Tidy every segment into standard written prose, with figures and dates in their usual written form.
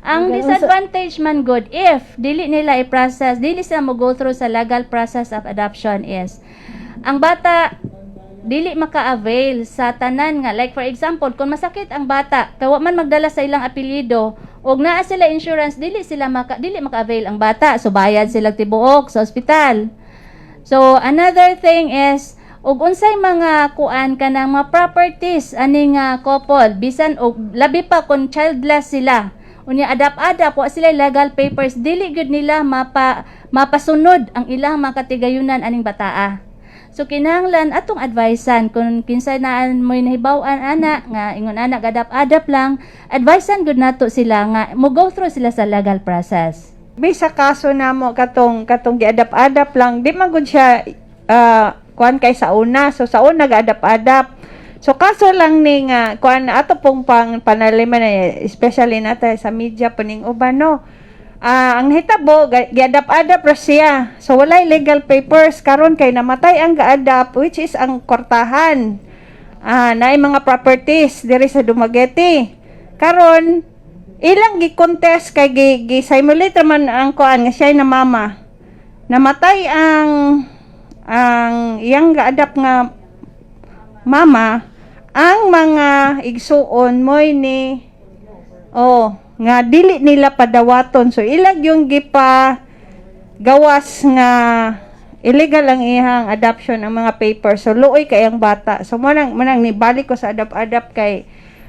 Ang disadvantage man gud if dili nila i-process, dili sila mo go through sa legal process of adoption is ang bata dili maka-avail sa tanan nga, like for example, kung masakit ang bata kay wa man magdala sa ilang apelyido ug naa sila insurance, dili maka-avail ang bata, so bayad sila tibuok sa ospital. So another thing is ug unsay mga kuan, kanang mga properties ani nga couple, bisan og labi pa kung childless sila unya adapt-adapt, wa sila legal papers, dili gyud nila mapasunod ang ilang mga katigayunan aning bataa. So kinahanglan atong advisean kung kinsay naan mo'y nahibaw-an ana nga ingon ana gadap-adapt lang, advisean gud nato sila nga mo go through sila sa legal process. May sa kaso namo katong giadap-adap lang, di man gud siya kuan kay sa una. So sa una gaadap-adap. So kaso lang ni nga kuan ato pong pang panaliman na, especially nata sa media po ning uban, no. Ang hitabo, giadap-adap ra siya. So walay legal papers. Karon kay namatay ang gaadap, which is ang kwartahan. Naay mga properties diri sa Dumaguete. Karon ilang gi-contest kay gi simulate man ang kuan nga siya na mama. Namatay ang iyang gaadap nga mama, ang mga igsuon moy ni oh nga dili nila padawaton, so ilag yung gipa gawas nga illegal ang iyang adoption, ang mga papers. So luoy kay ang bata. So mo nang nibalik ko sa adapt-adapt kay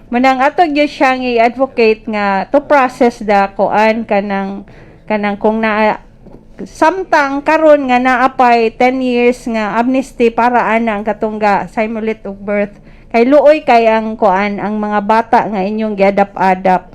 manang ato gyud siyang i-advocate nga to process the kuan, kanang kung na samtang karon nga naapay 10 years nga amnesty para ana ang katong ga simulate of birth, kay luoy kay ang kuan, ang mga bata nga inyong giadapt-adapt.